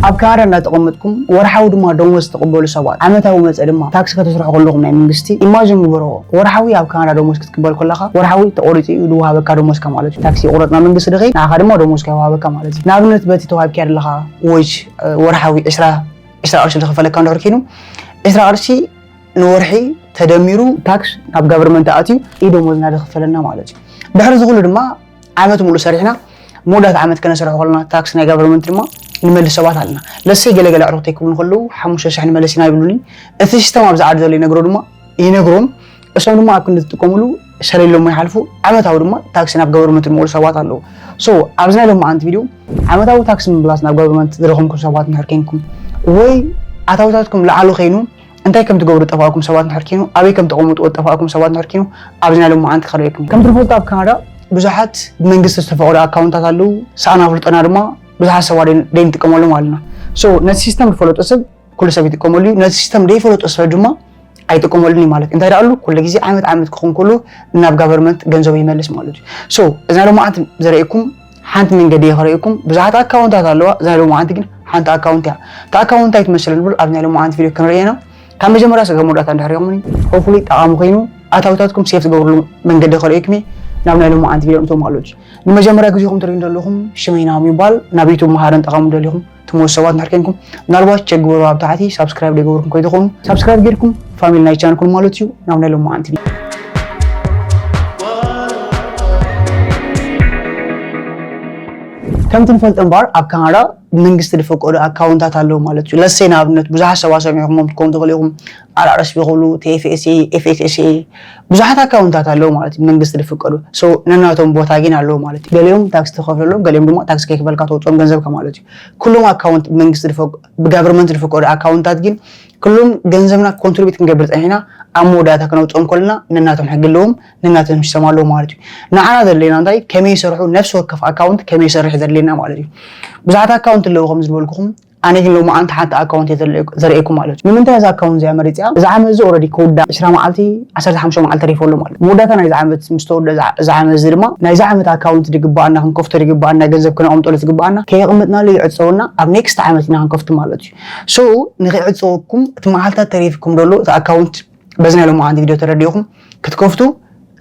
ኣብ ካናዳ እናተቐመጥኩም ወርሓዊ ድማ ደሞዝ ትቕበሉ ሰባት፣ ዓመታዊ መጸ ድማ ታክሲ ከተስርሑ ከለኹም ናይ መንግስቲ፣ ኢማጂን ግበርዎ። ወርሓዊ ኣብ ካናዳ ደሞዝ ክትቅበል ከለኻ፣ ወርሓዊ ተቖሪጹ እዩ ዝወሃበካ ደሞዝካ ማለት እዩ። ታክሲ ይቑረጽ ናብ መንግስቲ ድኸይድ፣ ንዓኻ ድማ ደሞዝካ ይወሃበካ ማለት እዩ። ንኣብነት በቲ ተዋሂብካያ ዘለኻ ዌጅ፣ እ፣ ወርሓዊ ዕስራ፣ ዕስራ ቅርሺ ዝኽፈለካ እንድሕር ኮይኑ፣ ዕስራ ቅርሺ ንወርሒ ተደሚሩ ታክስ ናብ ጋቨርመንት ኣትዩ እዩ ደሞዝና ዝኽፈለና ማለት እዩ። ድሕሪ እዚ ኩሉ ድማ ዓመት ሙሉእ ሰሪሕና መወዳእታ ዓመት ከነሰርሖ ከለና ታክስ ናይ ጋቨርመንት ድማ ንመልስ ሰባት ኣለና። ለሰይ ገለገለ ኣዕሩኽተይ ክብሉ ከለዉ ሓሙሽተ ሽሕ ንመልስ ኢና ይብሉኒ። እቲ ሲስተም ኣብዚ ዓዲ ዘሎ ይነግሮ ድማ ይነግሮም። እሶም ድማ ኣብ ክንዲ ዝጥቀምሉ ሰለሎም ይሓልፉ። ዓመታዊ ድማ ታክሲ ናብ ጋቨርመንት ዝመልሱ ሰባት ኣለዉ። ሶ ኣብዚ ናይ ሎማዓንቲ ቪድዮ ዓመታዊ ታክሲ ምምላስ ናብ ጋቨርመንት ዝደኸምኩም ሰባት እንድሕር ኮይንኩም ወይ ኣታዊታትኩም ላዕሊ ኮይኑ እንታይ ከም ትገብሩ ጠፋእኩም ሰባት እንድሕር ኮይኑ፣ ኣበይ ከም ተቐምጥዎ ጠፋእኩም ሰባት እንድሕር ኮይኑ፣ ኣብዚ ናይ ሎማዓንቲ ከርእየኩም። ከምቲ ንፈልጦ ኣብ ካናዳ ብዙሓት ብመንግስቲ ዝተፈቐዱ ኣካውንታት ኣለዉ። ሰኣን ኣፍልጦና ድማ ብዙሓት ሰባት ደይ-፣ ደይንጥቀመሉ ማለት ኢና። ሶ ነቲ ሲስተም ዝፈለጦ ሰብ ኩሉ ሰብ ይጥቀመሉ እዩ። ነቲ ሲስተም ደይፈለጦ ሰብ ድማ ኣይጥቀመሉን እዩ ማለት እዩ። እንታይ ደኣ ኣሉ? ኩሉ ግዜ ዓመት ዓመት ክኸውን ከሎ ናብ ጋቨርመንት ገንዘቡ ይመልስ ማለት እዩ። ሶ እዚ ናይ ሎማዓንቲ ዘርእየኩም ሓንቲ መንገዲ እየ ከርእየኩም። ብዙሓት ኣካውንታት ኣለዋ። እዚ ናይ ሎማዓንቲ ግን ሓንቲ ኣካውንት እያ። እታ ኣካውንት እንታይ ትመስል ንብል ኣብ ናይ ሎማዓንቲ ቪድዮ ክንርእየና። ካብ መጀመርያ ስጋብ መወዳእታ እንድሕር ርኢኹምኒ፣ ሆፕፉሊ ጠቓሚ ኮይኑ ኣታዊታትኩም ሴፍ ትገብርሉ መንገዲ ከርእየኩም እየ። ናብ ናይ ሎማዓንቲ ቪድዮ ንእቶ ማለት እዩ። ንመጀመርያ ግዜኹም ትርእዩ ዘለኹም ሽመይ ናሆም ይባል። ናብ ዩቱብ መሃርን ጠቓሚ ደሊኹም ትመልሱ ሰባት እንድሕር ኮይንኩም፣ ምናልባት ቸክ ግበሩ ኣብ ታሕቲ ሳብስክራይብ ዘይገበርኩም ከይትኾኑ፣ ሳብስክራይብ ጌርኩም ፋሚሊ ናይ ቻነል ኩኑ ማለት እዩ። ናብ ናይ ሎማዓንቲ ቪድዮ። ከምቲ ንፈልጦ እምበኣር ኣብ ካናዳ ብመንግስቲ ዝፈቀዱ ኣካውንታት ኣለዉ ማለት እዩ። ለሰይ ንኣብነት ብዙሓት ሰባት ሰሚዕኩሞም ትኮኑ ትኽእሉ ኢኹም። ኣር ኣር ኤስ ቢ ክብሉ፣ ቲ ኤፍ ኤስ ኤ፣ ኤፍ ኤች ኤስ ኤ፣ ብዙሓት ኣካውንታት ኣለዉ ማለት እዩ ብመንግስቲ ዝፍቀዱ። ሶ ነናቶም ቦታ ግን ኣለዉ ማለት እዩ። ገሊኦም ታክስ ትኸፍለሎም፣ ገሊኦም ድማ ታክስ ከይክፈልካ ተውፅኦም ገንዘብካ ማለት እዩ። ኩሎም ኣካውንት ብመንግስቲ ዝፈ-፣ ብጋቨርመንት ዝፍቀዱ ኣካውንታት ግን ኩሎም ገንዘብና ኮንትሪቢዩት ክንገብር ፀኒሕና ኣብ መወዳእታ ክነውፅኦም ከለና ነናቶም ሕጊ ኣለዎም፣ ነናቶም ሲስተም ኣለዎም ማለት እዩ። ንዓና ዘድልየና እንታይ ከመይ ይሰርሑ፣ ነፍሲ ወከፍ ኣካውንት ከመይ ይሰርሕ ዘድልየና ማለት እዩ። ብዙሓት ኣካውንት ኣለዉ ከም ዝበልኩኹም፣ ኣነ ግን ሎማዓንቲ ሓንቲ ኣካውንት እየ ዘለ-፣ ዘርእየኩም ማለት እዩ። ንምንታይ እዛ ኣካውንት እዚኣ መሪፅያ? እዚ ዓመት እዚ ኦልሬዲ ክውዳእ ዕስራ መዓልቲ፣ ዓሰርተ ሓሙሽተ መዓልቲ ተሪፉ ኣሎ ማለት እዩ። መወዳእታ ናይዚ ዓመት ምስ ተወድአ፣ እዚ ዓ-፣ እዚ ዓመት እዚ ድማ ናይዚ ዓመት ኣካውንት ዝግበኣና፣ ክንከፍቶ ዝግበኣና፣ ገንዘብ ክነቐምጠሉ ዝግበኣና ከየቕምጥናሉ ይዕፀወና፣ ኣብ ኔክስት ዓመት ኢና ክንከፍቱ ማለት እዩ። ሶ ንክዕፀወኩም እቲ መዓልታት ተሪፍኩም ዘሎ እቲ ኣካውንት በዚ ናይ ሎማዓንቲ ቪድዮ ተረዲእኹም ክትከፍቱ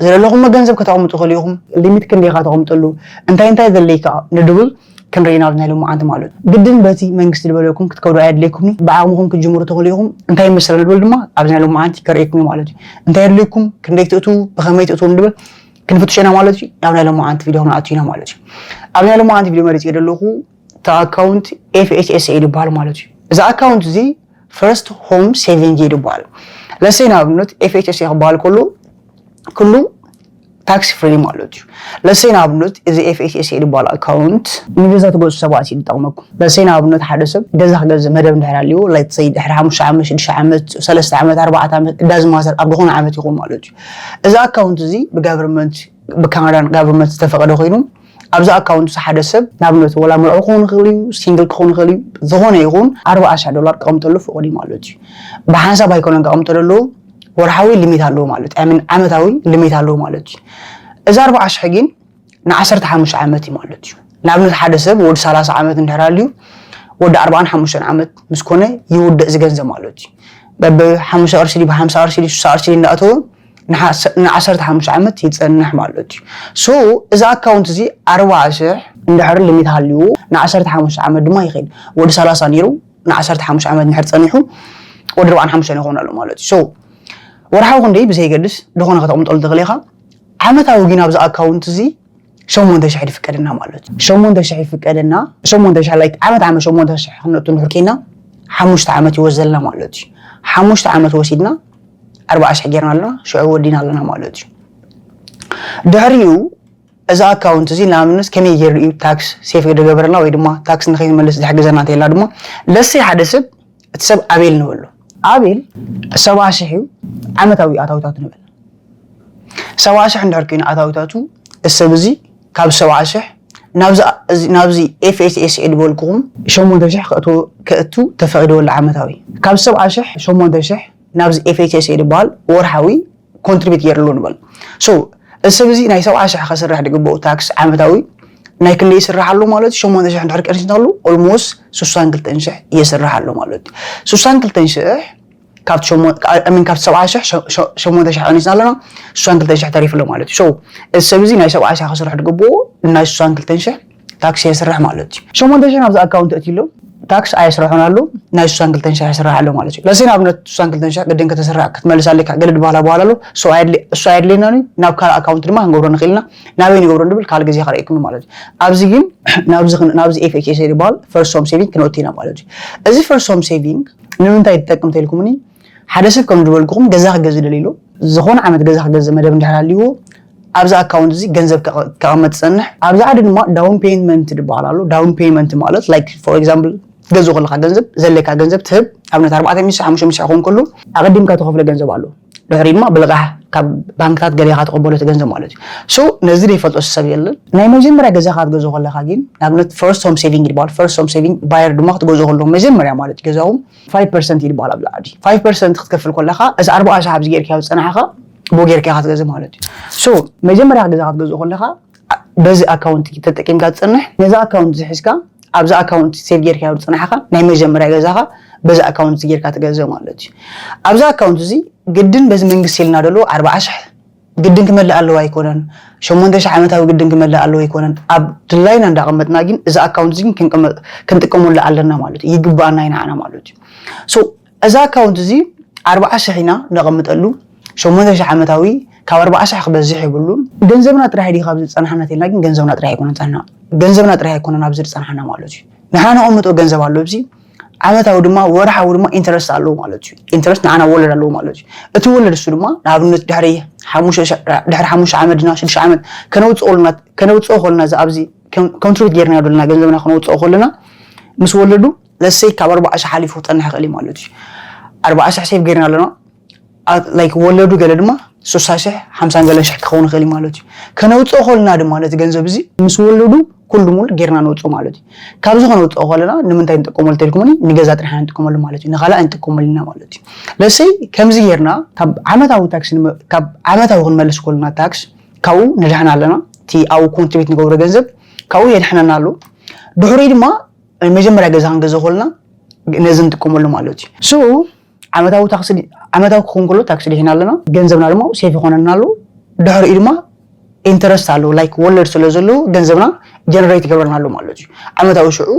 ዘለኹም ገንዘብ ከተቐምጡ ትኽእሉ ኢኹም። ሊሚት ክንደይ ኢኻ ተቐምጠሉ፣ እንታይ እንታይ ዘድልየካ ንድብል ክንርኢ ኢና ኣብዚ ናይ ሎማዓንቲ ማለት እዩ። ግድን በቲ መንግስቲ ዝበለኩም ክትከዱ ኣየድልየኩምን እዩ። ብዓቕምኹም ክትጅምሩ ትኽእሉ ኢኹም። እንታይ ይመስል ንድብል ድማ ኣብዚ ናይ ሎማዓንቲ ከርእየኩም እዩ ማለት እዩ። እንታይ የድልየኩም፣ ክንደይ ትእትዉ፣ ብኸመይ ትእትዉ ንድብል ክንፍትሽ ኢና ማለት እዩ። ናብ ናይ ሎማዓንቲ ቪድዮ ክንኣቱ ኢና ማለት እዩ። ኣብ ናይ ሎማዓንቲ ቪድዮ መሪፀ ዘለኹ እቲ ኣካውንት ኤፍ ኤች ኤስ ኤ ዝበሃል ማለት እዩ። እዚ ኣካውንት እዚ ፈርስት ሆም ሴቪንግ እዩ ዝበሃል። ለሰይ ንኣብነት ኤፍ ኤች ኤስ ኤ ክበሃል ከሎ ኩሉ ታክስ ፍሪ ማለት እዩ። ለሰይ ንኣብነት እዚ ኤፍ ኤች ኤስ ኤ ዝበሃል ኣካውንት ንገዛ ትገዝኡ ሰባት እዩ ዝጠቕመኩም። ለሰይ ንኣብነት ሓደ ሰብ ገዛ ክገዝእ መደብ እንድሕር ኣልዎ፣ ሌትስ ሰይ ድሕሪ ሓሙሽተ ዓመት፣ ሽዱሽተ ዓመት፣ ሰለስተ ዓመት፣ ኣርባዕተ ዓመት፣ ዳዝንት ማተር ኣብ ዝኾነ ዓመት ይኹን ማለት እዩ። እዚ ኣካውንት እዚ ብጋቨርመንት፣ ብካናዳን ጋቨርመንት ዝተፈቐደ ኮይኑ ኣብዚ ኣካውንት እዚ ሓደ ሰብ ንኣብነት ወላ መርዑ ክኸውን ይኽእል እዩ፣ ሲንግል ክኸውን ይኽእል እዩ፣ ዝኾነ ይኹን ኣርባዓ ሽሕ ዶላር ከቐምጠሉ ፍቑድ እዩ ማለት እዩ። ብሓንሳብ ኣይኮነን ከቐምጠሉ ኣለዎ፣ ወርሓዊ ሊሚት ኣለዎ ማለት እዩ። ኣይ ሚን ዓመታዊ ሊሚት ኣለዎ ማለት እዩ። እዚ ኣርባዓ ሽሕ ግን ንዓሰርተ ሓሙሽተ ዓመት እዩ ማለት እዩ። ንኣብነት ሓደ ሰብ ወዲ ሰላሳ ዓመት እንድሕር ኣልዩ ወዲ ኣርባዓን ሓሙሽተን ዓመት ምስ ኮነ ይውድእ እዚ ገንዘብ ማለት እዩ። በብሓሙሽተ ቅርሺ ድዩ፣ ብሓምሳ ቅርሺ ድዩ፣ ስሳ ቅርሺ ድዩ እንዳእተወ ንሓ-፣ ንዓሰርተ ሓሙሽተ ዓመት ይጸንሕ ማለት እዩ። ሶ እዚ ኣካውንት እዚ ኣርባዓ ሽሕ እንድሕር ሊሚት ሃልዩ ንዓሰርተ ሓሙሽተ ዓመት ድማ ይኸይድ። ወዲ ሰላሳ ነይሩ ንዓሰርተ ሓሙሽተ ዓመት እንድሕር ጸኒሑ ወዲ ኣርባዓን ሓሙሽተን ይኸውን ኣሎ ማለት እዩ። ሶ ወርሓዊ ክንደይ ብዘይገድስ ዝኾነ ከተቕምጠሉ ትኽእል ኢኻ። ዓመታዊ ግን ኣብዚ ኣካውንት እዚ ሸሞንተ ሽሕ ይፍቀደና ማለት እዩ። ሸሞንተ ሽሕ ይፍቀደና። ሸሞንተ ሽሕ ላይክ ዓመት ዓመት ሸሞንተ ሽሕ ክነእቱ እንድሕር ኮይና ሓሙሽተ ዓመት ይወስደልና ማለት እዩ። ሓሙሽተ ዓመት ወሲድና ኣርባዓ ሽሕ ጌርና ኣለና፣ ሽዑ ወዲና ኣለና ማለት እዩ። ድሕሪኡ እዚ ኣካውንት እዚ ንኣብነት ከመይ ገይሩ እዩ ታክስ ሴፍ ዝገበረልና ወይ ድማ ታክስ ንኸይንመልስ ዝሕግዘና እንተኢልና ድማ ለሰይ ሓደ ሰብ፣ እቲ ሰብ ኣቤል ንበሎ። ኣቤል ሰብዓ ሽሕ እዩ ዓመታዊ ኣታዊታቱ ንበል። ሰብዓ ሽሕ እንድሕር ኮይኑ ኣታዊታቱ፣ እዚ ሰብ እዚ ካብ ሰብዓ ሽሕ ናብዚ፣ እዚ፣ ናብዚ ኤፍ ኤች ኤስ ኤ ዝበልኩኹም ሸሞንተ ሽሕ ከእቱ፣ ከእቱ ተፈቒድዎ ኣሎ ዓመታዊ። ካብ ሰብዓ ሽሕ ሸሞንተ ሽሕ ናብዚ ኤፍ ኤች ኤስ ኤ ዝበሃል ወርሓዊ ኮንትሪቢዩት ገይርሉ ንበል። ሶ፣ እዚ ሰብ እዚ ናይ ሰብዓ ሽሕ ከስርሕ ዝግብኦ ታክስ ዓመታዊ ናይ ክንደይ ይስራሕ ኣሎ ማለት እዩ? ሸሞንተ ሽሕ እንድሕር ቀኒስናሉ፣ ኦልሞስት ስሳን ክልተን ሽሕ ይስራሕ ኣሎ ማለት እዩ። ስሳን ክልተን ሽሕ ካብቲ ሸሞ-፣ I mean፣ ካብቲ ሰብዓ ሽሕ ሸ-፣ ሸ-፣ ሸሞንተ ሽሕ ቀኒስና ኣለና፣ ስሳን ክልተን ሽሕ ተሪፉ ኣሎ ማለት እዩ። So፣ እዚ ሰብ እዚ ናይ ሰብዓ ሽሕ ክስርሕ ዝግብኦ ናይ ስሳን ክልተን ሽሕ ታክሲ የስርሕ ማለት እዩ። ሸሞንተ ሽሕ ናብዚ ኣካውንት እትሎ ታክስ ኣየስርሖን ኣሎ፣ ናይ ስሳን ክልተን ሽሕ የስርሕ ኣሎ ማለት እዩ። ለሴ ንኣብነት ስሳን ክልተን ሽሕ ግድን ከተስርሕ ክትመልስ ኣለካ፣ ገለ ዝበሃላ በሃላ ኣሎ። So፣ ኣየድሊ-፣ እሱ ኣየድልየናን እዩ። ናብ ካልእ ኣካውንት ድማ ክንገብሮ ንኽእል ኢና። ናበይ ንገብሮ ንብል ካልእ ግዜ ከርእየኩም ማለት እዩ። ኣብዚ ግን ናብዚ ክን-፣ ናብዚ ኤፍ ኤች ኤስ ዝበሃል ፈርስት ሆም ሴቪንግ ክንወቲ ኢና ማለት እዩ። እዚ ፈርስት ሆም ሴቪንግ ንምንታይ ትጠቅም ተልኩምኒ፣ ሓደ ሰብ ከም ዝበልኩኹም ገዛ ክገዝእ ደሊሉ፣ ዝኾነ ዓመት ገዛ ክገዝእ መደብ እንድሕር ሃልይዎ፣ ኣብዚ ኣካውንት እዚ ገንዘብ ከቐ-፣ ከቐመጥ ዝጸንሕ፣ ኣብዚ ዓዲ ድማ ዳውን ፔይመንት ዝበሃል ኣሎ። ዳውን ፔይመንት ማለት፣ like, for example፣ ትገዝእ ከለኻ ገንዘብ፣ ዘለካ ገንዘብ ትህብ፣ ኣብነት ኣርባዕተ ሚእቲ፣ ሓሙሽተ ሚእቲ ክኸውን ከሎ፣ ኣቐዲምካ ትኸፍሎ ገንዘብ ኣሎ። ድሕሪ ድማ ብልቓሕ ካብ ባንክታት ገሊኻ ትቕበሎ እቲ ገንዘብ ማለት እዩ። So፣ ነዚ ዘይፈልጦ ሰብ የለን። ናይ መጀመርያ ገዛኻ ክትገዝእ ከለኻ ግን፣ ንኣብነት ፈርስት ሆም ሴቪንግ ይበሃል። ፈርስት ሆም ሴቪንግ ባየር ድማ ክትገዝኡ ከለኹም መጀመርያ ማለት እዩ፣ ገዛኹም ፋይቭ ፐርሰንት ይበሃል ኣብ ላዕሊ። ፋይቭ ፐርሰንት ክትከፍል ከለኻ፣ እዚ ኣርባዓ ሽሕ ኣብዚ ጌርካዮ ዝጸናሕኻ ብኡ ጌርካ ኢኻ ትገዝእ ማለት እዩ። So፣ መጀመርያ ገዛ ክትገዝእ ከለኻ፣ በዚ ኣካውንት ተጠቂምካ ትጸንሕ። ነዚ ኣካውንት እዚ ሒዝካ፣ ኣብዚ ኣካውንት ሴቭ ጌርካዮ ዝጸናሕኻ ናይ መጀመርያ ገዛኻ በዚ ኣካውንት እዚ ጌርካ ትገዝእ ማለት እዩ። ኣብዚ ኣካውንት እዚ ግድን በዚ መንግስቲ ኢልና ደሎ ኣርባዓ ሽሕ ግድን ክመልእ ኣለዎ ኣይኮነን፣ ሸሞንተ ሽሕ ዓመታዊ ግድን ክመልእ ኣለዎ ኣይኮነን። ኣብ ድላይና እንዳቐመጥና ግን እዚ ኣካውንት እዚ ግን ክንቅመ-፣ ክንጥቀመሉ ኣለና ማለት እዩ። ይግባኣና እዩ ንዓና ማለት እዩ። So፣ እዚ ኣካውንት እዚ ኣርባዓ ሽሕ ኢና ነቐምጠሉ፣ ሸሞንተ ሽሕ ዓመታዊ፣ ካብ ኣርባዓ ሽሕ ክበዝሕ የብሉን። ገንዘብና ጥራሕ ድዩ ካብዚ ዝጸናሕና ተልና፣ ግን ገንዘብና ጥራሕ ኣይኮነን ዝጸናሕና። ገንዘብና ጥራሕ ኣይኮነን ኣብዚ ዝጸናሕና ማለት እዩ። ንሕና ነቐምጦ ገንዘብ ኣሎ ኣብዚ፣ ዓመታዊ ድማ ወርሓዊ ድማ ኢንተረስት ኣለዎ ማለት እዩ። ኢንተረስት ንዓና ወለድ ኣለዎ ማለት እዩ። እቲ ወለድ እሱ ድማ ንኣብነት ድሕሪ ሓሙሽተ ሽ-፣ ድሕሪ ሓሙሽተ ዓመት ድና ሽዱሽተ ዓመት ከነውጽኦ ከለና፣ ከነውጽኦ ከለና እዚ ኣብዚ ኮን-፣ ኮንትሪቢዩት ጌርናዮ ዘለና ገንዘብና ከነውጽኦ ከለና ምስ ወለዱ ለሰይ ካብ ኣርባዓ ሽሕ ሓሊፉ ክጸንሕ ይኽእል እዩ ማለት እዩ። ኣርባዓ ሽሕ ሴቭ ጌርና ኣለና፣ ላይክ ወለዱ ገለ ድማ ስሳ ሽሕ ሓምሳን ገለ ሽሕ ክኸውን ይኽእል እዩ ማለት እዩ። ከነውፅኦ ከለና ድማ ነቲ ገንዘብ እዚ ምስ ወለዱ ኩሉ ሙሉ ጌርና ነውፅኦ ማለት እዩ። ካብዚ ከነውፅኦ ከለና ንምንታይ ንጥቀመሉ ተልኩምኒ? ንገዛ ጥራሕ ንጥቀመሉ ማለት እዩ፣ ንኻልእ ኣይንጥቀመሉ ኢና ማለት እዩ። ለሰይ ከምዚ ጌርና ካብ ዓመታዊ ታክስ ንመ-፣ ካብ ዓመታዊ ክንመልስ ከለና ታክስ ካብኡ ንድሕን ኣለና፣ እቲ ኣብኡ ኮንትሪቢዩት ንገብሮ ገንዘብ ካብኡ የድሕነና ኣሎ። ድሕሪኡ ድማ መጀመርያ ገዛ ክንገዝእ ከለና ነዚ ንጥቀመሉ ማለት እዩ። So ዓመታዊ ታክሲ ዲ-፣ ዓመታዊ ክኸውን ከሎ ታክሲ ድሒና ኣለና፣ ገንዘብና ድማ ሴፍ ይኾነና ኣሎ። ድሕሪኡ ድማ ኢንተረስት ኣሎ፣ ላይክ ወለድ ስለ ዘለዎ ገንዘብና ጀነሬት ይገብረና ኣሎ ማለት እዩ። ዓመታዊ ሽዑ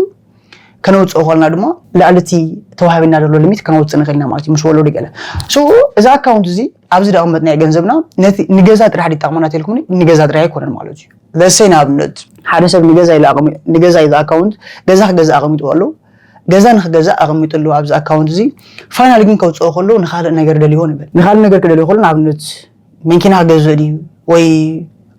ከነውፅኦ ከለና ድማ ልዕሊ እቲ ተዋሂብና ዘሎ ሊሚት ከነውፅእ ንኽእል ኢና ማለት እዩ፣ ምስ ወለዱ ገለ። So እዚ ኣካውንት እዚ ኣብዚ ደቐመጥናዮ ገንዘብና ነቲ ንገዛ ጥራሕ ድጠቕመና ተልኩምኒ? ንገዛ ጥራሕ ኣይኮነን ማለት እዩ። ለሰይ ንኣብነት ሓደ ሰብ ንገዛ ኢሉ ኣቐሚ-፣ ንገዛ ኢሉ ኣካውንት ገዛ ክገዛ ኣቐሚጡ ኣሎ። ገዛ ንክገዛ ኣቐሚጡ ኣሎ ኣብዚ ኣካውንት እዚ። ፋይናሊ ግን ከውፅኦ ከሎ ንኻልእ ነገር ደልይዎ ንበል። ንኻልእ ነገር ክደልዮ ከሎ ንኣብነት መኪና ክገዝእ ድዩ ወይ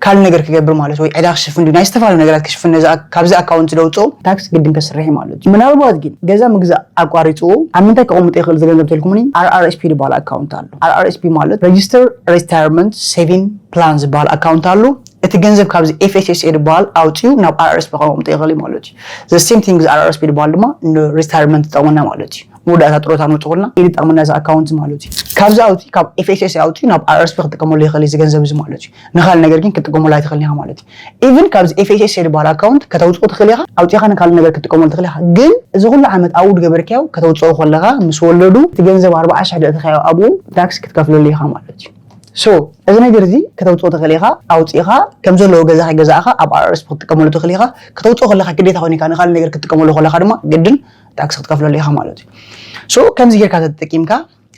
ካልእ ነገር ክገብር ማለት ወይ ዕዳ ክሽፍን ድዩ ናይ ዝተፈላለዩ ነገራት ክሽፍን ነዚ ኣ-፣ ካብዚ ኣካውንት ደውፅኦ ታክስ ግድን ከስርሕ እዩ ማለት እዩ። ምናልባት ግን ገዛ ምግዛእ ኣቋሪፅዎ ኣብ ምንታይ ከቐምጦ ይኽእል እዚ ገንዘብ ተልኩምኒ? ኣር ኣር ኤስ ፒ ዝበሃል ኣካውንት ኣሎ። ኣር ኣር ኤስ ፒ ማለት ረጅስተር ሪታየርመንት ሴቪንግ ፕላን ዝበሃል ኣካውንት ኣሎ። እቲ ገንዘብ ካብዚ ኤፍ ኤች ኤስ ኤ ዝበሃል ኣውፅኡ ናብ ኣር ኣር ኤስ ፒ ከቐምጦ ይኽእል እዩ ማለት እዩ። The same thing እዚ ኣር ኣር ኤስ ፒ ዝበሃል ድማ ንሪታየርመንት ይጠቕመና ማለት እዩ። መወዳእታ ጥሮታ ንውፅእ ከለና ኢሉ ይጠቕመና እዚ ኣካውንት ማለት እዩ። ካብዚ ኣውፅኡ ካብ ኤፍ ኤች ኤስ ኤ ኣውፅኡ ናብ ኣር ኣር ኤስ ፒ ክጥቀመሉ ይኽእል እዩ እዚ ገንዘብ እዚ ማለት እዩ። ንኻልእ ነገር ግን ክትጥቀመሉ ኣይትኽእልን ኢኻ ማለት እዩ። ኢቭን ካብዚ ኤፍ ኤች ኤስ ኤ ዝበሃል ኣካውንት ከተውፅኦ ትኽእል ኢኻ፣ ኣውፂእኻ ንካልእ ነገር ክትጥቀመሉ ትኽእል ኢኻ። ግን እዚ ኩሉ ዓመት ኣብኡ ዝገበርካዮ ከተውፅኦ ከለኻ ምስ ወለዱ እቲ ገንዘብ ኣርባዓ ሽሕ ደእተኻዮ ኣብኡ ታክስ ክትከፍለሉ ኢኻ ማለት እዩ። So እዚ ነገር እዚ ከተውፅኦ ትኽእል ኢኻ፣ ኣውፂእኻ ከም ዘለዎ ገዛ ከይገዛእኻ ኣብ ኣር ኣር ኤስ ፒ ክትጥቀመሉ ትኽእል ኢኻ። ከተውፅኦ ከለኻ ግዴታ ኮይኑ ኢኻ፣ ንኻልእ ነገር ክትጥቀመሉ ከለኻ ድማ ግድን ታክስ ክትከፍለሉ ኢኻ ማለት እዩ። So ከምዚ ጌርካ ተጠቂምካ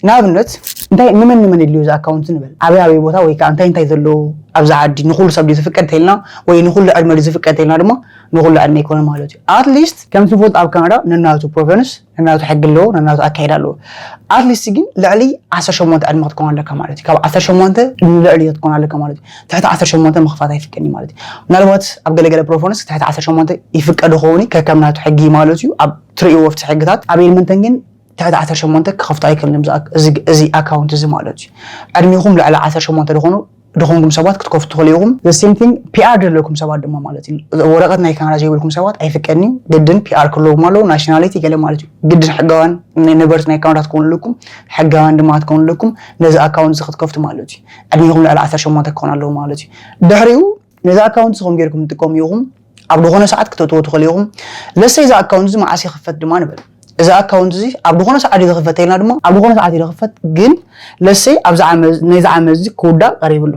ንኣብነት እንታይ ንመን ንመን የድልዮ እዚ ኣካውንት ንበል፣ ኣበይ ኣበይ ቦታ ወይ ከዓ እንታይ እንታይ ዘለዎ ኣብዚ ዓዲ ንኹሉ ሰብ ድዩ ዝፍቀድ ተይልና ወይ ንኹሉ ዕድመ ድዩ ዝፍቀድ ተይልና ድማ ንኹሉ ዕድመ ይኮነ ማለት እዩ። ኣትሊስት ከምቲ ንፈልጥ ኣብ ካናዳ ነናቱ ፕሮቨንስ ነናቱ ሕጊ ኣለዎ፣ ነናቱ ኣካይዳ ኣለዎ። ኣትሊስት ግን ልዕሊ ዓሰርተ ሸሞንተ ዕድመ ክትኮን ኣለካ ማለት እዩ። ካብ ዓሰርተ ሸሞንተ ንልዕሊ ክትኮን ኣለካ ማለት እዩ። ትሕቲ ዓሰርተ ሸሞንተ ምኽፋት ኣይፍቀድን እዩ ማለት እዩ። ምናልባት ኣብ ገለገለ ፕሮቨንስ ትሕቲ ዓሰርተ ሸሞንተ ይፍቀድ ይኸውን እዩ፣ ከከም ናቱ ሕጊ ማለት እዩ። ኣብ ትሪኡ ወፍቲ ሕግታት ኣብ ኤድመንተን ግን ትሕቲ ዓሰርተ ሸሞንተ ክኸፍቱ ኣይክእልን እዚ ኣክ-፣ እዚ፣ እዚ ኣካውንት እዚ ማለት እዩ። ዕድሜኹም ልዕሊ ዓሰርተ ሸሞንተ ድኾኑ፣ ድኾንኩም ሰባት ክትከፍቱ ትኽእሉ ኢኹም። The same thing ፒ ኣር ዘለኩም ሰባት ድማ ማለት እዩ። ወረቐት ናይ ካናዳ ዘይብልኩም ሰባት ኣይፍቀድን እዩ። ግድን ፒ ኣር ክህልወኩም ኣለዎ፣ ናሽናሊቲ ገለ ማለት እዩ። ግድን ሕጋውያን ን-፣ ነበርቲ ናይ ካናዳ ክትኮኑ ኣለኩም፣ ሕጋውያን ድማ ክትኮኑ ኣለኩም፣ ነዚ ኣካውንት እዚ ክትከፍቱ ማለት እዩ። ዕድሜኹም ልዕሊ ዓሰርተ ሸሞንተ ክኾን ኣለዎ ማለት እዩ። ድሕሪኡ ነዚ ኣካውንት እዚ ከም ጌርኩም ትጥቀሙ ኢኹም። ኣብ ዝኾነ ሰዓት ክተእትዎ ትኽእሉ ኢኹም። ለሰይ እዚ ኣካውንት እዚ መዓስ ይኽፈት ድማ ንበል። እዚ ኣካውንት እዚ ኣብ ዝኾነ ሰዓት እዩ ዝኽፈት ተይልና ድማ ኣብ ዝኾነ ሰዓት እዩ ዝኽፈት። ግን ለሰይ ኣብዚ ዓመት፣ ነዚ ዓመት እዚ ክውዳእ ቀሪቡ ኣሎ።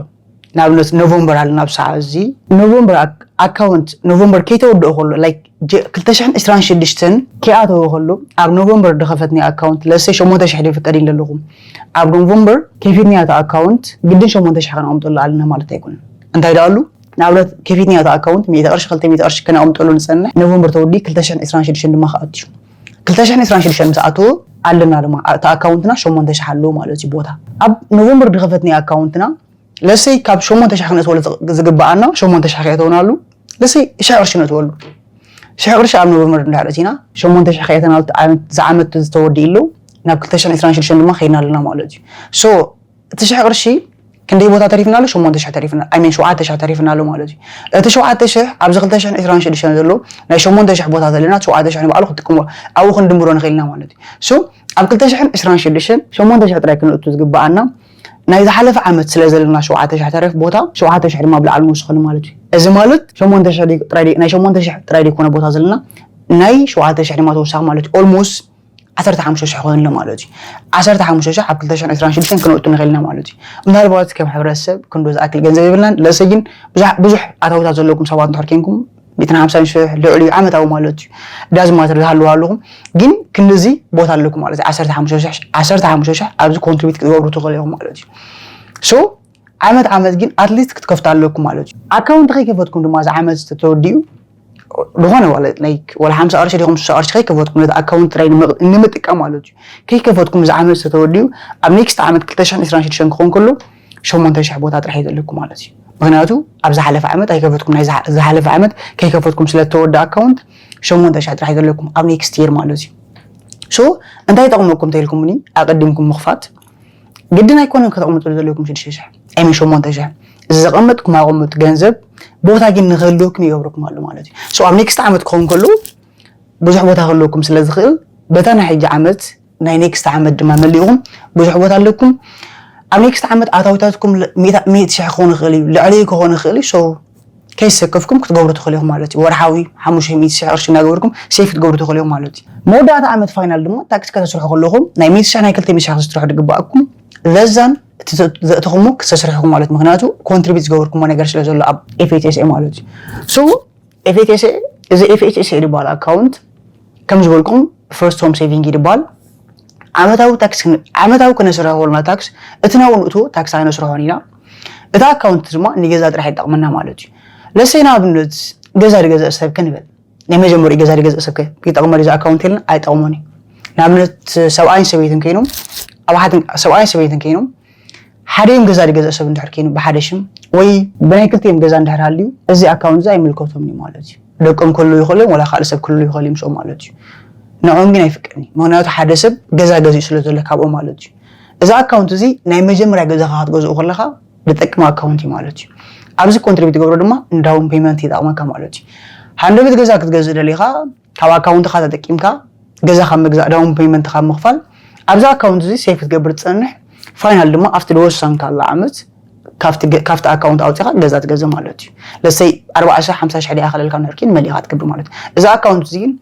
ንኣብነት ኖቨምበር ኣለና ኣብዚ ሰዓት እዚ። ኖቨምበር ኣክ- ኣካውንት ኖቨምበር ከይተወድኦ ከሎ፣ ላይክ፣ ጀ- ክልተ ሽሕን ዕስራን ሽዱሽተን ከይኣተወ ከሎ፣ ኣብ ኖቨምበር ዝኸፈትኒ ኣካውንት ለሰይ ሸሞንተ ሽሕ ድዩ ፍጠር ኣለኹም። ኣብ ኖቨምበር ከፊትኒ ኣቲ ኣካውንት ግድን ሸሞንተ ሽሕ ከነቐምጠሉ ኣለና ማለት ኣይኮነን። እንታይ ደኣሉ ንኣብነት ከፊትኒ ኣቲ ኣካውንት ሚእቲ ቅርሺ፣ ክልተ ሚእቲ ቅርሺ ከነቐምጠሉ ንጸንሕ። ኖቨምበር ተወዲ ክልተ ሽሕን ዕስራን ሽዱሽተን ድማ ክኣትዩ። ክልተ ሽሕን ዕስራን ሽዱሽተን ምስ ኣተወ ኣለና ድማ እቲ ኣካውንትና ሸሞንተ ሽሕ ኣለዎ ማለት እዩ ቦታ። ኣብ ኖቨምበር ዝኸፈትኒ ኣካውንትና ለሰይ ካብ ሸሞንተ ሽሕ ክነእትወሉ ዝግብኣና ሸሞንተ ሽሕ ከየእተውናሉ፣ ለሰይ ሽሕ ቅርሺ ነእትወሉ። ሽሕ ቅርሺ ኣብ ኖቨምበር እንድሕር እቲና ሸሞንተ ሽሕ ከየእተናሉ፣ እቲ ዓመት፣ ዝዓመት ዝተወዲኡ ኣለዉ፣ ናብ ክልተ ሽሕን ዕስራን ሽዱሽተን ድማ ከይድና ኣለና ማለት እዩ። ሶ እቲ ሽሕ ቅርሺ ክንደይ ቦታ ተሪፍና ኣሎ? ሸሞንተ ሽሕ ተሪፍና፣ ኣይ ሚን ሸውዓተ ሽሕ ተሪፍና ኣሎ ማለት እዩ። እቲ ሸውዓተ ሽሕ ኣብዚ ክልተ ሽሕን ዕስራን ሽዱሽተን ዘሎ ናይ ሸሞንተ ሽሕ ቦታ ዘለና ሸውዓተ ሽሕ ንባዕሉ ክጥቀሞ ኣብኡ ክንድምሮ ንኽእል ኢና ማለት እዩ። ሶ ኣብ ክልተ ሽሕን ዕስራን ሽዱሽተን ሸሞንተ ሽሕ ጥራይ ክንእቱ ዝግብኣና ናይ ዝሓለፈ ዓመት ስለ ዘለና ሸውዓተ ሽሕ ተረፍ ቦታ ሸውዓተ ሽሕ ድማ ብላዕሊ ንወስኸሉ ማለት እዩ። እዚ ማለት ሸሞንተ ሽሕ ደይ- ጥራይ ደይ- ናይ ሸሞንተ ሽሕ ጥራይ ደይኮነ ቦታ ዘለና ናይ ሸውዓተ ሽሕ ድማ ተወሳኺ ማለት እዩ። ኦልሞስት ዓሰርተ ሓሙሽተ ሽሕ ኮይኑ ኣሎ ማለት እዩ። ዓሰርተ ሓሙሽተ ሽሕ ኣብ ክልተ ሽሕን ዕስራን ሽዱሽተን ክነእቱ ንኽእል ኢና ማለት እዩ። ምናልባት ከም ሕብረተሰብ ክንዶ ዝኣክል ገንዘብ የብልናን። ለሰ ግን ብዙሕ ብዙሕ ኣታዊታት ዘለኩም ሰባት እንድሕር ኮንኩም ሚእትን ሓምሳን ሽሕ ልዕሊኡ ዓመታዊ ማለት እዩ። ዳዝማተር ዝሃለዉ ኣለኹም ግን ክንድዚ ቦታ ኣለኩም ማለት እዩ። ዓሰርተ ሓሙሽተ ሽሕ ዓሰርተ ሓሙሽተ ሽሕ ኣብዚ ኮንትሪቢዩት ክትገብሩ ትኽእሉ ኢኹም ማለት እዩ። ሶ ዓመት ዓመት ግን ኣትሊስት ክትከፍቱ ኣለኩም ማለት እዩ። ኣካውንት ከይከፈትኩም ድማ እዚ ዓመት ዝተወዲኡ ዝኾነ ዋለ ላይክ ዋላ ሓምሳ ቅርሺ ዲኹም ስሳ ቅርሺ ከይከፈትኩም ነቲ ኣካውንት ጥራይ ንምቕ- ንምጥቃም ማለት እዩ። ከይከፈትኩም እዚ ዓመት ዝተወዲኡ ኣብ ኔክስት ዓመት ክልተ ሽሕን ዕስራን ሽዱሽተን ክኾን ከሎ ሸሞንተ ሽሕ ቦታ ጥራሕ እዩ ዘለኩም ማለት እዩ። ምክንያቱ ኣብ ዝሓለፈ ዓመት ኣይከፈትኩም ናይ ዝሓ- ዝሓለፈ ዓመት ከይከፈትኩም ስለተወደ ኣካውንት ሸሞንተ ሽሕ ጥራሕ እዩ ዘለኩም ኣብ ኔክስት ይር ማለት እዩ። ሶ እንታይ ይጠቕመኩም ተልኩምኒ ኣቀዲምኩም ምኽፋት ግድን ኣይኮነን ከተቕምጥሉ ዘለኩም ሽዱሽተ ሽሕ ኣይምን ሸሞንተ ሽሕ እዚ ዘቐመጥኩም ኣቐምጡ ገንዘብ ቦታ ግን ንክህልወኩም ይገብረኩም ኣሎ ማለት እዩ። ሶ ኣብ ኔክስት ዓመት ክኸውን ከሎ ብዙሕ ቦታ ክህልወኩም ስለ ዝኽእል በታ ናይ ሕጂ ዓመት ናይ ኔክስት ዓመት ድማ መሊእኹም ብዙሕ ቦታ ኣለኩም። ኣብ ኔክስት ዓመት ኣታዊታትኩም ል- ሚእታ- ሚእቲ ሽሕ ክኾን ይኽእል እዩ፣ ልዕሊ ክኾን ይኽእል እዩ። ሶ ከይሰከፍኩም ክትገብሩ ትኽእሉ ኢኹም ማለት እዩ። ወርሓዊ ሓሙሽተ ሚእቲ ሽሕ ቅርሺ እናገበርኩም ሴፍ ክትገብሩ ትኽእሉ ኢኹም ማለት እዩ። መወዳእታ ዓመት ፋይናል ድማ ታክስ ከተስርሑ ከለኹም ናይ ሚእቲ ሽሕ ናይ ክልተ ሚእቲ ሽሕ ክትስርሑ ዝግባኣኩም ለዛን እቲ ዘ- ዘእተኹሞ ክተስርሑ ማለት ምክንያቱ ኮንትሪቢዩት ዝገበርኩሞ ነገር ስለ ዘሎ ኣብ ኤፍ ኤች ኤስ ኤ ማለት እዩ። ሶ ኤፍ ኤች ኤስ ኤ እዚ ኤፍ ኤች ኤስ ኤ ዝበሃል ኣካውንት ከም ዝበልኩም ፈርስት ሆም ሴቪንግ ይድበሃል። ዓመታዊ ታክስ ክን- ዓመታዊ ክነስርሖ ከለና ታክስ እቲ ናብኡ ንእትዎ ታክስ ኣይነስርሖን ኢና። እቲ ኣካውንት ድማ ንገዛ ጥራሕ ይጠቕመና ማለት እዩ። ለሰይ ንኣብነት ገዛ ዝገዝእ ሰብ ክንበል ናይ መጀመሪኡ ገዛ ዝገዝእ ሰብ ከ ይጠቕመ እዚ ኣካውንት ኢልና ኣይጠቕሞን እዩ። ንኣብነት ሰብኣይን ሰበይትን ኮይኖም ኣብ ሓደ ሰብኣይን ሰበይትን ኮይኖም ሓደዮም ገዛ ዝገዝእ ሰብ እንድሕር ኮይኑ ብሓደ ሽም ወይ ብናይ ክልቲኦም ገዛ እንድሕር ሃልዩ እዚ ኣካውንት እዚ ኣይምልከቶምን እዩ ማለት እዩ። ደቆም ክህልዉ ይኽእሉ እዮም፣ ወላ ካልእ ሰብ ክህልዉ ይኽእሉ እዮም ምስኦም ማለት እዩ። ንዕኦም ግን ኣይፍቀድን እዩ። ምኽንያቱ ሓደ ሰብ ገዛ ገዚኡ ስለ ዘሎ ካብኦም ማለት እዩ። እዚ ኣካውንት እዚ ናይ መጀመርያ ገዛኻ ክትገዝኡ ከለኻ ዝጠቅም ኣካውንት እዩ ማለት እዩ። ኣብዚ ኮንትሪቢዩት ትገብሮ ድማ ንዳውን ፔመንት ይጠቕመካ ማለት እዩ። ሃንደበት ገዛ ክትገዝእ ደሊኻ ካብ ኣካውንትኻ ተጠቂምካ ገዛ ካብ ምግዛእ ዳውን ፔመንት ካብ ምኽፋል ኣብዚ ኣካውንት እዚ ሴፍ ክትገብር ትጸንሕ። ፋይናል ድማ ኣብቲ ዝወሰንካሉ ዓመት ካብቲ ገ- ካብቲ ኣካውንት ኣውፂኻ ገዛ ትገዝእ ማለት እዩ። ለሰይ ኣርባዓ ሽሕ ሓምሳ ሽሕ ድኣ ከለልካ ንሕርኪን መሊእኻ ትገብር ማለት እዩ። እዚ ኣካውንት እዚ ግን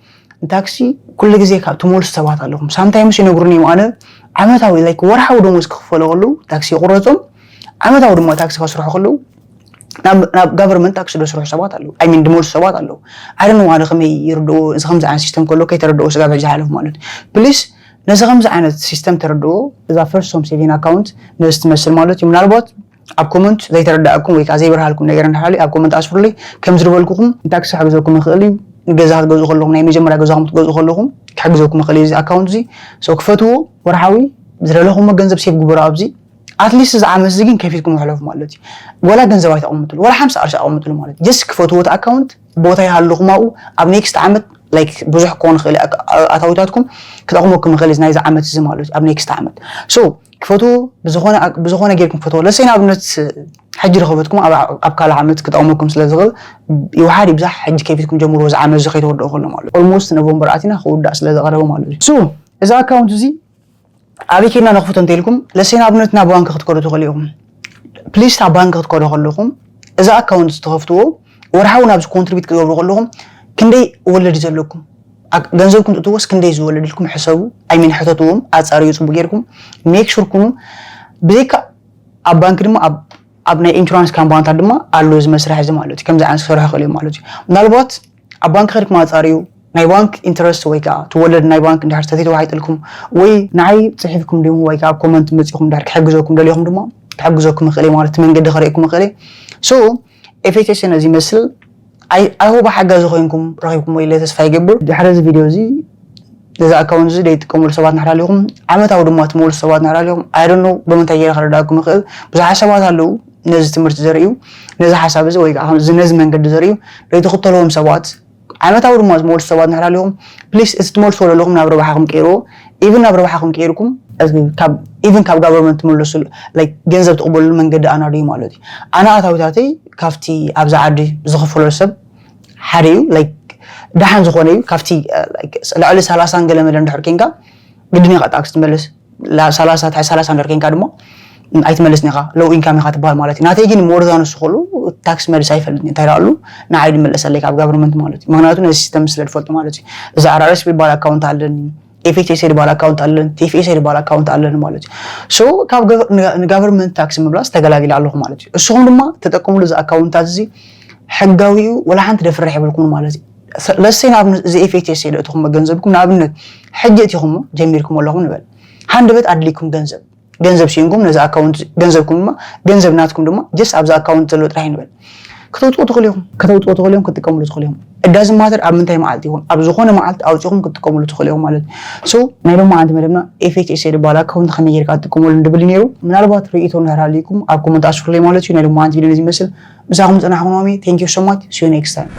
ንታክሲ ኩሉ ግዜ ካብ ትመልሱ ሰባት ኣለኹም። ሳምታይምስ ይነግሩኒ እዮም ኣነ ዓመታዊ ላይክ ወርሓዊ ደሞዝ ክኽፈሎ ከለዉ ታክሲ ይቑረጾም ዓመታዊ ድማ ታክሲ ከስርሑ ከለዉ ናብ ናብ ጋቨርመንት ታክሲ ደስርሑ ሰባት ኣለዉ። ኣይ ሚን ድመልሱ ሰባት ኣለዉ። ኣይ ዶንት ኖ ኣነ ከመይ ይርድኡ እዚ ከምዚ ዓይነት ሲስተም ከሎ ከይተረድኡ ስጋብ ሕጂ ሓለፉ ማለት እዩ። ፕሊስ ነዚ ከምዚ ዓይነት ሲስተም ተረድኡ። እዛ ፈርስት ሆም ሴቪንግ ኣካውንት ነዚ ትመስል ማለት እዩ። ምናልባት ኣብ ኮመንት ዘይተረዳእኩም ወይ ከዓ ዘይበርሃልኩም ነገር እንድሕር ሃልዩ ኣብ ኮመንት ኣስፍሩለይ። ከም ዝርበልኩኹም ታክሲ ክሕግዘኩም ይኽእል እዩ። ገዛ ክትገዝኡ ከለኹም ናይ መጀመርያ ገዛኹም ክትገዝኡ ከለኹም ክሕግዘኩም ይኽእል እዩ እዚ ኣካውንት እዚ። ሶ ክፈትዎ ወርሓዊ ዝደለኹሞ ገንዘብ ሴቭ ግበሩ ኣብዚ ኣትሊስት እዚ ዓመት እዚ ግን ከፊትኩም ኣሕለፉ ማለት እዩ። ወላ ገንዘብ ኣይተቐምጥሉ ወላ ሓምሳ ቅርሺ ኣቐምጥሉ ማለት እዩ። ጀስት ክፈትዎ እቲ ኣካውንት ቦታ ይሃልኹም ኣብኡ ኣብ ኔክስት ዓመት ላይክ ብዙሕ ክኾን ይኽእል እዩ ኣክ- ኣታዊታትኩም ክጠቕመኩም ይኽእል እዩ ናይዚ ዓመት እዚ ማለት እዩ ኣብ ኔክስት ዓመት ሶ ክፈትዎ ብዝኾነ ኣክ- ብዝኾነ ጌርኩም ክፈትዎ ለሰይ ንኣብነት ሕጂ ዝኸፈትኩም ኣብ ኣብ ካልእ ዓመት ክጠቕመኩም ስለ ዝኽእል ይውሓድ ይብዛሕ ሕጂ ከፊትኩም ጀምርዎ እዚ ዓመት እዚ ከይተወድኦ ከሎ ማለት እዩ ኦልሞስት ኖቨምበር ኣቲና ክውዳእ ስለ ዝቐረበ ማለት እዩ ሶ እዚ ኣካውንት እዚ ኣበይ ኬድና ነኽፍቶ እንተኢልኩም ለሰይ ንኣብነት ናብ ባንክ ክትከዱ ትኽእሉ ኢኹም ፕሊስ ናብ ባንክ ክትከዱ ከለኹም እዚ ኣካውንት ዝተኸፍትዎ ወርሓዊ ናብዚ contribute ክትገብሩ ከለኹም ክንደይ ወለድ ዘለኩም፣ ገንዘብኩም ትእትዎስ ክንደይ ዝወለድልኩም ሕሰቡ። ኣይሚን ሕተትዎም፣ ኣፃርዩ ፅቡቅ ጌርኩም make sure ኩኑ። ብዘይካ ኣብ ባንክ ድማ ኣብ ናይ insurance ካምፓኒታት ድማ ኣሎ እዚ መስርሕ እዚ ማለት እዩ። ከምዚ ዓይነት ክሰርሑ ይኽእሉ እዮም ማለት እዩ። ምናልባት ኣብ ባንክ ከድኩም ኣፃርዩ ናይ ባንክ interest ወይ ከዓ ትወለድ ናይ ባንክ እንድሕር ተተዋሒጥልኩም ወይ ንዓይ ፅሒፍኩም ድሞ ወይ ከዓ comment መፂኹም እንድሕር ክሕግዘኩም ደሊኹም ድማ ክሕግዘኩም ይኽእል ማለት መንገዲ ከርእየኩም ይኽእል። So FHSA ነዚ ይመስል። ኣይሆባ ሓጋዚ ኮይንኩም ረኺብኩም ወይ ተስፋ ይገብር። ድሕሪ እዚ ቪድዮ እዚ ነዚ ኣካውንት እዚ ዘይጥቀምሉ ሰባት ናሕራ ኣለኹም፣ ዓመታዊ ድማ ትመልሱ ሰባት ናሕራ ኣለኹም። I don't know ብምንታይ ገይረ ክረዳእኩም ይኽእል። ብዙሓት ሰባት ኣለዉ ነዚ ትምህርቲ ዘርእዩ፣ ነዚ ሓሳብ እዚ ወይ ከዓ ነዚ መንገዲ ዘርእዩ ዘይትኽተልዎም ሰባት፣ ዓመታዊ ድማ ዝመልሱ ሰባት ናሕራ ኣለኹም። ፕሊስ እቲ ትመልስዎ ዘለኹም ናብ ረብሓኹም ቀይርዎ። ኢቭን ናብ ረብሓኹም ቀይርኩም ኢቭን ካብ ጋቨርመንት ትመለሱ ገንዘብ ትቕበሉ መንገዲ ኣናዱ ማለት እዩ። ኣነ ኣታዊታተይ ካብቲ ኣብዚ ዓዲ ዝኽፈሎ ሰብ ሓደ እዩ። ደሓን ዝኾነ እዩ። ካብቲ ልዕሊ ሰላሳን ገለ መለ እንድሕር ኮንካ ግድን ኢኻ ታክስ ትመልስ። ሰላሳ ትሕቲ ሰላሳ እንድሕር ኮንካ ድማ ኣይትመልስን ኢኻ፣ ሎው ኢንካም ኢኻ ትበሃል ማለት እዩ። ናተይ ግን ሞር ዛን እሱ ከሉ ታክስ መልስ ኣይፈልጥን፣ እንታይ ደኣ ኣሉ ንዓይ ዝመለሰለይ ካብ ጋቨርመንት ማለት እዩ። ምክንያቱ ነዚ ሲስተም ስለ ዝፈልጡ ማለት እዩ። እዚ ኣርኣርኤስ ዝበሃል ኣካውንት ኣለኒ፣ ኤፍኤችኤስኤ ዝበሃል ኣካውንት ኣለኒ፣ ቲኤፍኤስኤ ዝበሃል ኣካውንት ኣለኒ ማለት እዩ። ሶ ካብ ንጋቨርመንት ታክስ ምብላስ ተገላጊለ ኣለኹ ማለት እዩ። እስኹም ድማ ተጠቀምሉ እዚ ኣካውንታት እዚ ሕጋዊ እዩ፣ ወላ ሓንቲ ደፍርሕ የብልኩም ማለት እዩ። ለሰይ ንኣብነት እዚ ኤፍኤችኤስኤ ደእትኹም ገንዘብኩም ንኣብነት ሕጂ እቲኹሞ ጀሚርኩም ኣለኹም ንበል፣ ሃንደበት ኣድሊኩም ገንዘብ ገንዘብ ሲንኩም ነዚ ኣካውንት ገንዘብኩም ድማ ገንዘብ ናትኩም ድማ ጀስት ኣብዚ ኣካውንት ዘሎ ጥራሕ ንበል ከተውፅኡ ትኽእሉ ኢኹም፣ ከተውፅኡ ትኽእሉ ኢኹም፣ ክትጥቀምሉ ትኽእሉ ኢኹም። እዳዚ ማተር ኣብ ምንታይ መዓልቲ ይኹን ኣብ ዝኾነ መዓልቲ ኣውፂኹም ክትጥቀምሉ ትኽእሉ ኢኹም ማለት እዩ። ሶ ናይ ሎማዓንቲ መደብና ኤፍኤችኤስኤ ዝበሃል ኣካውንት ከመይ ጌርካ ትጥቀመሉ ንድብል ነይሩ። ምናልባት ርእይቶ እንድሕር ሃልዩኩም ኣብ ኮመንት ኣስፍሩለይ ማለት እዩ። ናይ ሎማዓንቲ ቪድዮ ነዚ ይመስል። ምሳኹም ዝፀናሕኩ ኖሚ። Thank you so much. See you next time.